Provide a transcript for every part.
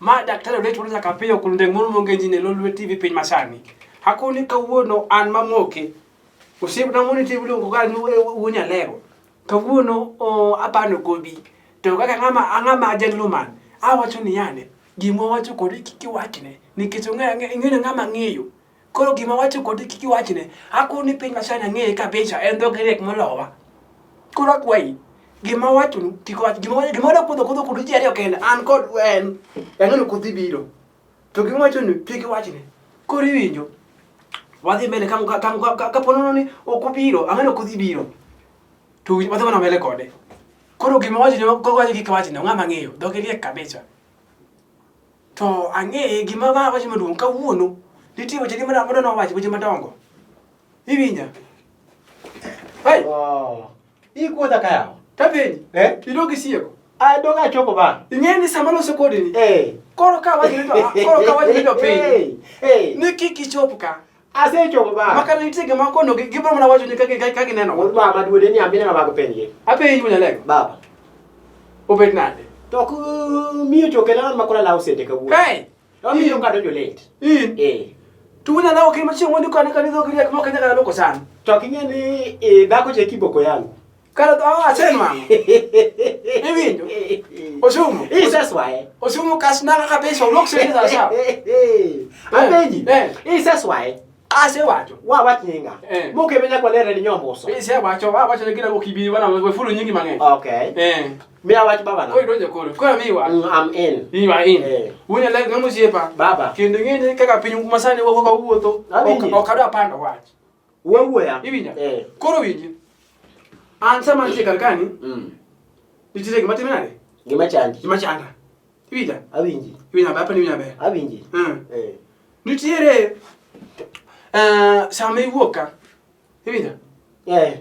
Ma daktari Olet wuod Nyakapiyo kulundeng' moro monge ji ne Lolwe TV piny masani. Akoni kawuono an mamoke. Osiepna moro nitie miluongo ga ni wuo Nyalego. Kawuono apano gobi. To kaka ng'ama ang'ama gentleman, awacho ni yane, gima wacho kodi kik iwachne nikech ong'eyo ing'eyo ng'ama ng'eyo. Koro gima wacho kodi kik iwachne, akoni piny masani ang'eye kabisa, en dhoge riek molowa. Koro akwayi, gima wachonu kik wach, gima wacho, gima wadwa kuodho kuodho kodu ji ariyo kende, an kod en, ang'eyo ni kodhi biro. To gima wachonu kik iwachne. Koro iwinjo, wadhi mbele ka ka ka ka kapo nono ni ok obiro, ang'eyo ni ok biro. To wadhi mana mbele kode. Koro gima wachoni, kok kik iwachne, ng'ama ng'eyo, dhoge riek kabisa. To ang'e gima ma wacho maduong' kawuono nitie weche gi madongo madongo wacho weche madongo. Iwinja? Hey! Oh. Ikuodha ka yawa. Tapenji. Eh? Idog isieko. Adog achopo ba. Ing'e ni sama loso kodi ni. Eh. Koro ka wacho ni to koro ka wacho ni jopiny. Eh. Eh. Ni kik ichop ka. Asechopo ba. Makata nitie gima kono gibiro mana wacho ni ka gineno. Wuod mama duode ni ambina mag penje. Apenji Munyalego. Baba. Obet nade? To ok miyo choke na makora lawo sende kawuono. Hey! Omiyo ka donjo late. In. Eh. To Munyalego kima chieng' mondi kane kane dhogi riek mok nyaka loko san. To ok ing'e ni eh, dhako cha kiboko yangu. Kara ah asenwang'o. Iwinjo? Osumo. Iseswaye. Osumo kasnanga kabisa olok sende sawa sawa. Apenji. Eh. Iseswaye. Asewacho. Wa wach nyinga. Eh. Moke be nyaka walere ni nyomboso. Isewacho, wawacho ne gina okibi wana wefulo nyingi mang'eny. Okay. Eh. Miya wach baba na. Koro idonjo koro. Koro mi wach. I'm in. You are in. Eh. Wuon like ng'ama osiepa. Baba. Kendo ing'e ni kaka piny masani wawuok wawuotho, Awinji. ok adwa pando wach. Wawuoya. Iwinja? Eh. Koro winji. An sama antie kar kani, nitiere gima timre nade? Gima chandi. Gima chanda. Iwinja? Awinji. Iwinja maber, apani iwinja maber. Awinji. Eh. Nitiere sama iwuok ka. Iwinja? Eh.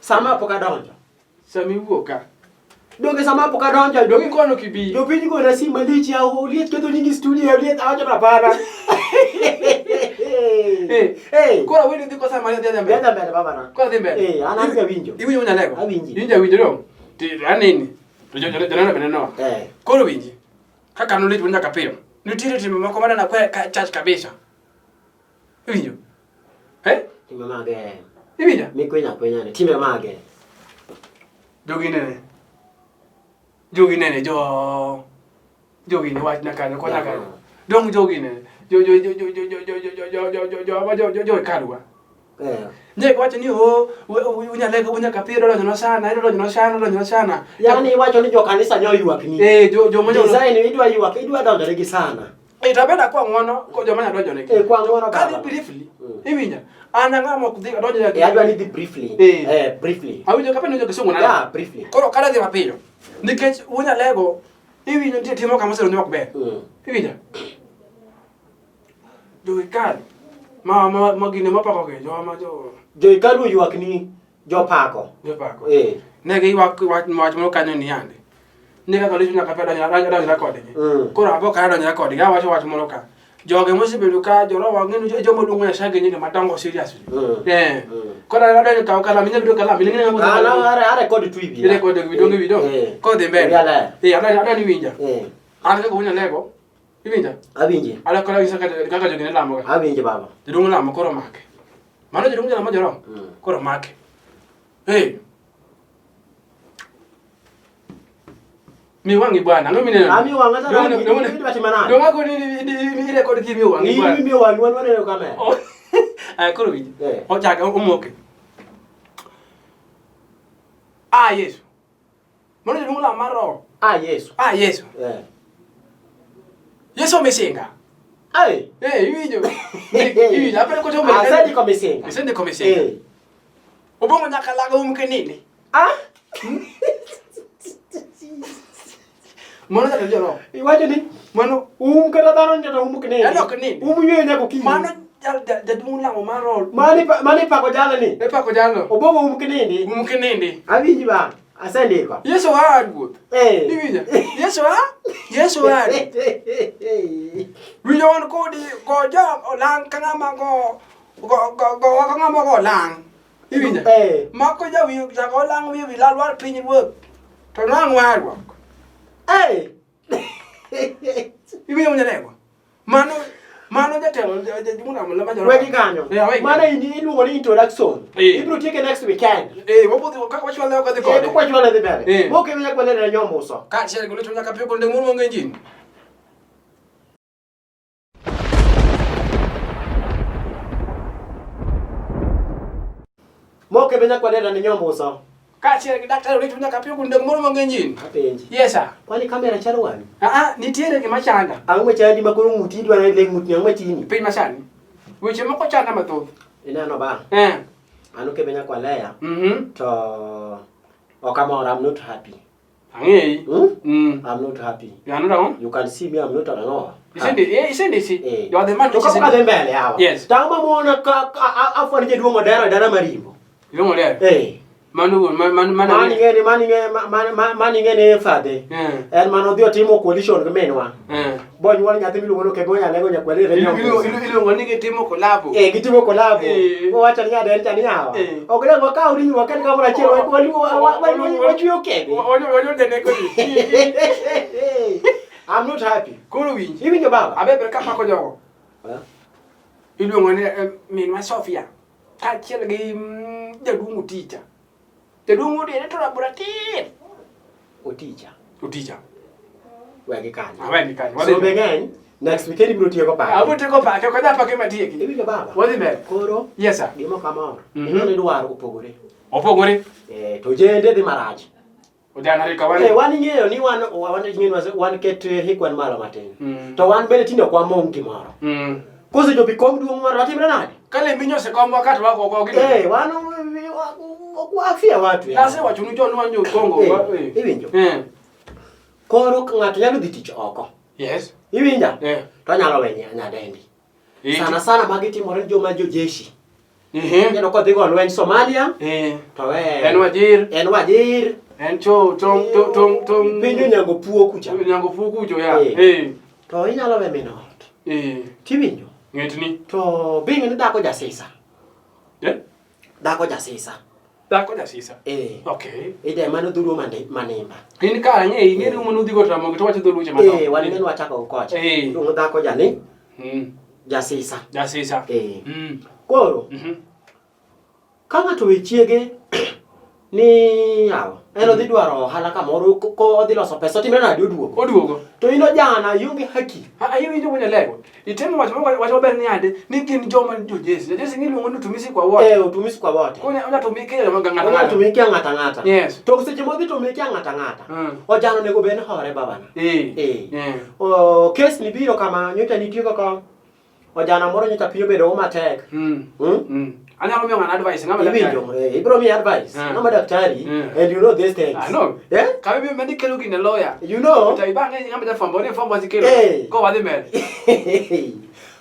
Sama pok adonjo. Sama iwuok ka. Donge sama pok adonjo. Donge ikono kibi. Jopiny gona simu malich ya oliech ketho nyingi studio oliech awacho na para. Eh. Eh. Koro awinjo dhi kosa mari dhi mbele. Dhi mbele baba na. Koro dhi mbele. Eh, an an awinjo. Iwinjo Munyalego? Awinji. Iwinjo awinjo dong. Ti aneni. To joneno bende neno. Eh. Koro winji. Kaka nolich wuon nyaka piyo. Nitiere timbe moko maneno akwe ka church kabisa. Iwinjo? Eh? Timbe mage. Iwinjo? Mikwenya kwenya ni. Timbe mage. Jogi nene. Jogi nene jo jogi ne wachna kanyo konya kanyo. Dong jogi nene. Jo jo jo jo jo jo jo jo jo jo jo jo jo jo jo hekaluwa. Eh. Ne wacho ni o unyalego unyaka piyo donjo sana, donjo sana, donjo sana. Yaani iwacho ni jokanisa nyo ywakni. Eh, jo jo manyo. Design idwa ywak, idwa donjore gi sana. Eh, tabeda kwa ng'wono ko joma nya donjo negi. Eh, kwa ng'wono Kadhi baba. briefly. Iwinja. An ang'ama ok dhi donjo Eh, adwa ni dhi briefly. Eh. Eh, briefly. Awinjo ka penjo kisungu nade? Yeah, briefly. Koro kada dhi mapiyo. Nikech unyalego iwinjo nitie timo kama oseronjo ok ber. Iwinja? Jo hekalu ma gine mapako gi jo ma jo Jo hekalu oywakni jopako. jopako. Eh. Ne giywak wach wach moro kanyo ni yande. Ni kaka Yesu nyaka pe donjra kodgi. Koro apo ka donjra kodgi awacho wach moro ka. Joge mosebedo ka joroho wang'e ni joma luongo Nyasaye gi nyinge madongo seriously. Eh. Koro adonjo kaw kalam inyalo bedo kalam inyalo bedo Ah, kalam. no, are record tu ibi. Irecord gi donge wi dong. Eh. Kodhi mbele. Wiya ler. Eh, adwa ni winja. Eh. An kaka unyalego. Iwinja? Awinji. Adwa kora nyisa kaka jogi ne lamo ga. Awinji baba. Jaduong' lamo koro make. Mano jaduong' jalamo joroho. Koro make. Hey. Mi wang'i bwana, ang'o mineno? Ami wang'a ta Dong- rangi, dong- idwa timo nade? Dong ako ni irekod ki mi wang'i bwana. Imi mi wang'i wan waneno kamera. Oh. Aya koro winji. Eh. Ochake omoke. Ah Yesu. Mano jaduong' lamo mar roho. Ah Yesu. Ah Yesu. Eh. Yesu omisinga. Ai. Eh, iwinjo. Iwinjo, aparo kocho mbele. Asendiko misinga. Isendiko misinga. Eh. Obongo nyaka laga um kenini. Ah? Mano jatend joroho. Iwacho ni Mano um kata dhano nyaka um ok nindi. Dhano ok nindi. Um yweyo nyaka okinyi. Mano jaduong' lamo mar roho. Mani mani pako jalo ni. E pako jalo. Obongo um kinindi. Um kinindi. Awinji ba. Asendiko. Yesu a ruoth. Eh. Iwinjo? Yesu a? Yesu a. Winjo wan kodi go jo olang' ka ng'ama go go go go ka ng'ama go olang'. Iwinjo? Eh. Mako jawi jago olang' wi wi lal war piny ruoth. To nang' warruok. Eh. Iwinjo Nyalego? Mano mano jatelo jumuna ma joro. Wegi kanyo. Eh, wegi. Mano iluongo ni introduction. Eh. Ibiro tieke next weekend. Eh, wabudhi kaka wachwale ok odhi Eh, kode. kwa chwale dhi mbele. Eh. Moke winya kwele ne nyombuso. Kaachiel gi lucho nyaka piyo gonde moro onge injin. Moke winya kwele ne nyombuso. Kaachiel gi daktari Olicho nyaka piyo gonde moro onge injin. Apenji. Yes sir. Kwani kamera chalo wang'i? Ah ah, nitiere gima chanda. Ang'o machandi ma koro ng'uti idwa ne leng' ng'utni ang'o machimi? Piny masani. Weche moko chanda mathoth. Ineno ba? Eh. An oke winya kwaleya Mhm. to ok amor, I'm not happy. Ang'eyi. Hmm? Mm. I'm not happy. Yano rang'o? You can see me, I'm not ang'o. Isendi, eh, isendisi. Eh. You are the man To which kapok adhi is mbele yawa. Yes. Tang' mamona ka afwani jaduong' odero e dala marimbo. Iluongo dero. Eh. Mano wuon, mano mano. Mani ng'e ni mani ng'e mani ng'e ni fadhe. Eh. En mano odhi otimo coalition gi minwa. Eh. Bonyuol nyathi miluongo ni Okego Nyalego nyakwar Ere Nyombuso. Iluongo ni gitimo kolabo. Eh, gitimo collab. Eh. Owacho ni nyaden cha ni yawa. Eh. Ok dang wakaw ring waket kamoro achiel wachwe okebe. Wanyo janeko ni. I'm not happy. Koro winj. Iwinjo baba? Abeber kapako jogo. Eh? Iluongo ni minwa Sofia kaachiel gi jaduong' Oticha. Jaduong' odiere to rabora tir. Oticha. Oticha. Wegi kanyo. Awe ni kanyo. Sombe ng'eny. Next weekend ibiro tieko pake. Abo tieko pake, ok adwa pake matieki. Iwinjo baba? Wadhi mbele. Koro Yes sir. gima ok amor. Mhm. Ineno ni dwaro opogore. Opogore. Eh, to jende dhi marach. Ojana rika wan. Eh, wan ing'eyo ni wan wan ing'eyo ni wan ket hikwan malo matin. Mm. To wan bende tinde ok wamong gimoro. Kosechopo ikom duong' mar watimre nade? Kale minyo se komwa kata wako ko gi. Eh, wan ok wafia watu. ya. Nase wachunu chon wan jo Kongo. Eh, Eh. iwinjo. Eh. Koro ng'ato nyalo dhi tich oko. Yes. Iwinja? Eh. To onyalo we nyadendi. Eh. Sana sana magi timore ne joma jojeshi. Mhm. Ineno kodhi go lweny Somalia Eh. to we En Wajir. En Wajir. En cho tong tong tong tong. Piny onyango puo kucha. Onyango puo kucho ya. Eh. Eh. To inyalo we min ot. Eh. Tiwinjo? Ng'etni. To bing ni dhako jasisa. Eh? Dhako jasisa. Dhako jasisa. Eh. Okay. Ide mano dholuo manimba. In ka ang'e ing'e ni umano udhi go Ramogi to wacho dholuo cha madongo. Eh, wan ing'e ni wachako kocha. Eh. Iluongo dhako jani jasisa. Jasisa. Eh. Koro ka ng'ato we chiege ni yawa en odhi dwaro ohala kamoro ko odhi loso pesa otimre nade oduogo. Oduogo. To in ojana ionge haki. Ah, iwinjo wuon Alego. Itemo wacho wacho maber ni ande ni gin joma jojesi. Jojesi iluongo ni utumisi kwa wote. Eh, utumisi kwa wote. Koro onya tumikia joma ng'ato Onya ng'ato. tumikia ng'ato ang'ata. Yes. To seche modhi tumikia ng'ato ang'ata. Ojana onego bed ni hore babana. Eh. Eh. Eh. O, kes ni biro kama nyocha nitie kaka ojana moro nyocha piny obedo go matek. Anyalo miyo ng'ano advice ng'ama daktari. Iwinjo, ibiro miya advice. Ng'ama daktari and you know these things. I know. Eh? Kama ibiro mani kelo gine lawyer. You know. To ibang'e ng'ama jafwambo ni fwambo asikelo. Eh. Ko wadhi mbele.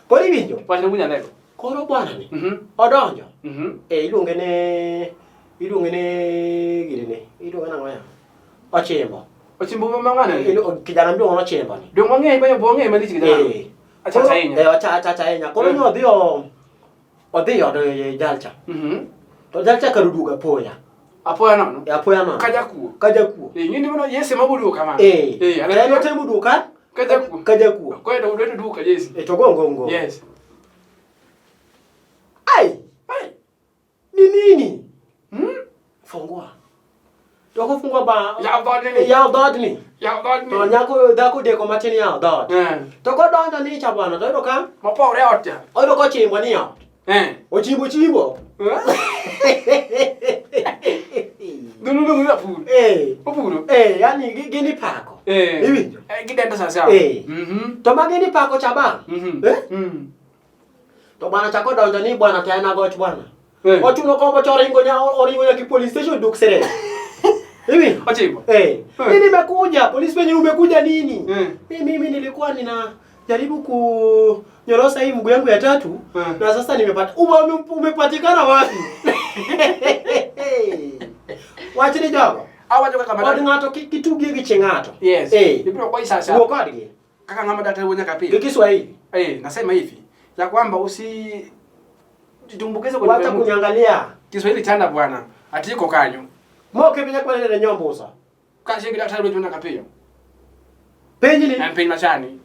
Koro iwinjo. Wach ne wuon Alego. Koro bwana ni. Odonjo. Eh, iluonge ne iluonge ne girine. Iluonge nang'o ya? Ochimbo. Ochimbo ma ng'ane? Kijana miluongo ni Ochimbo ni. Dong wang'e ba wang'e malich kijana. Eh. Achacha ahinya. Eh, achacha ahinya. Koro nyo odhi o odhi od jalcha. To jalcha kar oduogo apoya. Apoya nono. Eh, apoya nono. Ka jakuo. Ka jakuo. Eh, ng'ini mono Yesu ema boduogo kamano. Eh. Eh, To en otemo duogo ka? Ka jakuo. Ka jakuo. Koro to odwa duogo ka Yesu. Eh, to gongo ngo. Yes. Ai! Ai! Ni nini? Fungua. To kofungua ba Yaw dhood ni. Yaw dhood ni. Yaw dhood ni. To nyako dhako deko matin yaw dhoot. Eh. To kodonjo ni cha bwana to oyudo ka Mopowre ot cha. oyudo kochimbo ni ot. Eh. Ochimbo chimbo. Dholuo luongo ni rapur. Eh. Opuro. Eh, yani gin ipako. Eh. Iwinjo? Eh, gidendo sawa sawa. Eh. To ma gin ipako cha ba. Eh? To bwana chako donjo ni bwana to en agoch bwana. Eh. Ochuno kombo cho oringo nya oringo nyaka police station duk sere. Hivi? Ochimbo. Eh. Eh. Mimi nimekuja, polisi wenyewe umekuja nini? Eh. Mimi nilikuwa nina jaribu kunyorosa hii mguu yangu ya tatu Eh. na sasa nimepata. Umepatikana wapi? Wachni jogo. Awacho kaka Od madam. ng'ato kik itugie gi chi ng'ato. Yes. Eh. Ibiro kwa sasa. Wuo kodgi. Kaka ng'ama daktari wuon nyaka Gi pile. Kiswahili. Eh, nasema hivi ya kwamba usi jitumbukize kwenye Wacha mtu. kuniangalia. Kiswahili chanda bwana. Atiko kanyo. Moke binya kwelele nyombusa. Kashi daktari wuon nyaka piyo. Pinyni. En piny masani.